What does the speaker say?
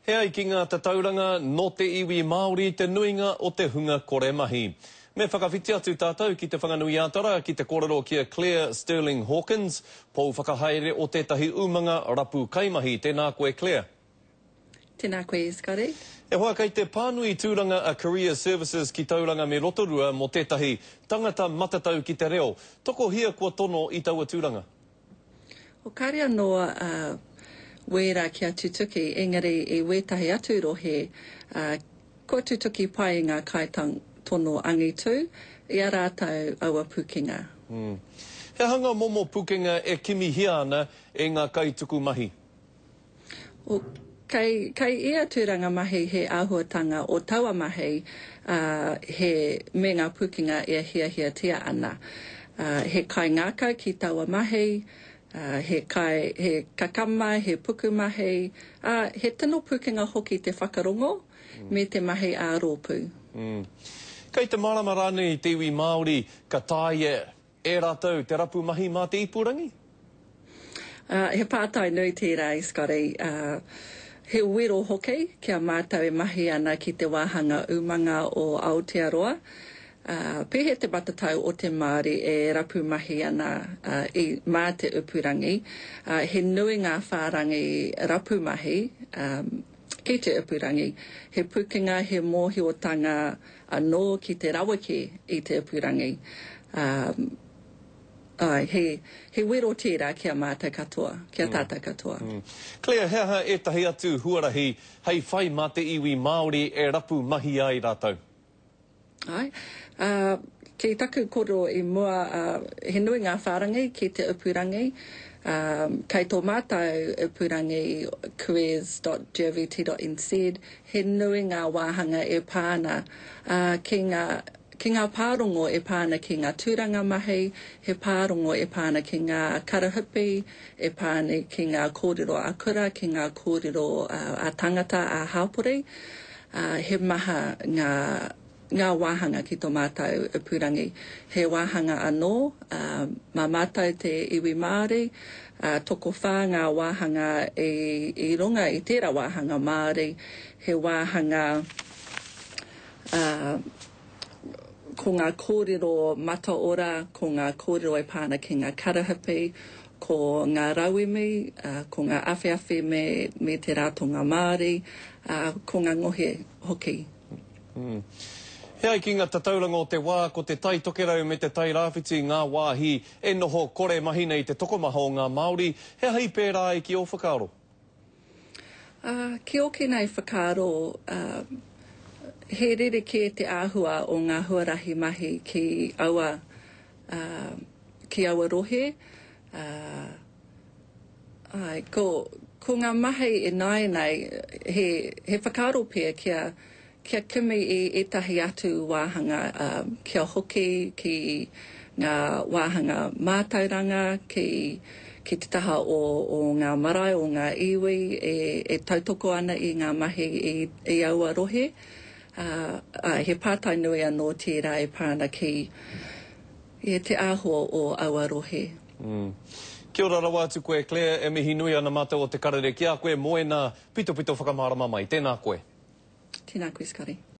He ai ki ngā tatauranga, nō te iwi Māori te nuinga o te hunga kore mahi. Me whakawhiti atu tātou ki Te Whanganui-ā-Tara ki te kōrero ki a Claire Stirling Hawkins, pou whakahaere o tētahi umanga rapu kaimahi. Tēnā koe Claire. Tēnā koe Scotty. E hoa, kei te pānui tūranga a Career Services ki Tauranga me Rotorua mō tētahi tangata matatau ki te reo. Tokohia kua tono i taua tūranga? O kāre anō a wērā kia tutuki, engari i wētahi atu rohe, ā, kua tutuki pai ngā kaitono angitu i a rātou aua pukenga. He aha ngā momo pukenga e kimihia ana e ngā kaituku mahi? O, kei, kei ia tūranga mahi he āhuatanga o taua mahi, ā, he, me ngā pūkenga e hiahiatia ana. Ā, he kaingākau ki taua mahi, ā, he kai, he kakama, he pukumahi, ā, he tino pūkenga hoki te whakarongo me te mahi ā-rōpū. Mm. Kei te mārama rānei te iwi Māori ka taea E rātou te rapu mahi mā te ipurangi? Ā, he pātai nui tērā e Scotty. Ā, he wero hoki ki a mātou e mahi ana ki te wāhanga umanga o Aotearoa. Ā, pēhea te matatau o te Māori e rapu mahi ana, ā, i, mā te ipurangi? Ā, he nui ngā whārangi rapu mahi, ā, ki te ipurangi. He pukenga, he mōhiotanga anō ki te raweke i te ipurangi. Ā, āe, he, he wero tērā ki a mātou katoa, ki a tātou katoa. Claire, he aha ētahi atu huarahi hei whai mā te iwi Māori e rapu mahi ai rātou? Āe. Ā, ki taku kōrero i mua, ā, he nui ngā whārangi ki te ipurangi. Ā, kei tō mātou ipurangi careers.govt.nz, he nui ngā wāhanga e pā ana, ā, ki ngā, ki ngā pārongo e pā ana ki ngā tūranga mahi, he pārongo e pā ana ki ngā karahipi, e pā ana ki ngā kōrero ā-kura, ki ngā kōrero ā-tangata, ā-hāpori. Ā, he maha ngā, ngā wāhanga ki tō mātou ipurangi. He wāhanga anō, ā, mā mātou te iwi Māori, ā, tokowhā ngā wāhanga i, i runga i tērā wāhanga Māori, he wāhanga, ā, ko ngā kōrero mataora, ko ngā kōrero e pā ana ki ngā karahipi, ko ngā rauemi, ko ngā awheawhe me, me te ratonga Māori, ā, ko ngā ngohe hoki. Mm. He ai ki ngā tatauranga o te wā, ko te Tai Tokerau me te Tai Rāwhiti ngā wāhi e noho kore mahi nei te tokomaha o ngā Māori. He aha i pērā ai ki ō whakaaro? Ā, ki ōku nei whakaaro, ā, he rerekē te āhua o ngā huarahi mahi ki aua, ā, ki aua rohe, ā, āe, ko, ko ngā mahi ināianei, he, he whakaaro pea kia, Kia kimi i ētahi atu wāhanga, kia hoki ki ngā wāhanga mātauranga, ki, ki te taha o, o ngā marae, o ngā iwi e, e tautoko ana i ngā mahi i, i aua rohe. Ā, āe, he pātai nui anō tērā e pā ana ki, i te āhua o aua rohe. Mm. Kia ora rawa atu koe, Claire, e mihi nui ana mātou o Te Karere ki a koe mō ēnā pitopito whakamārama mai. Tēnā koe. Tēnā koe Scotty.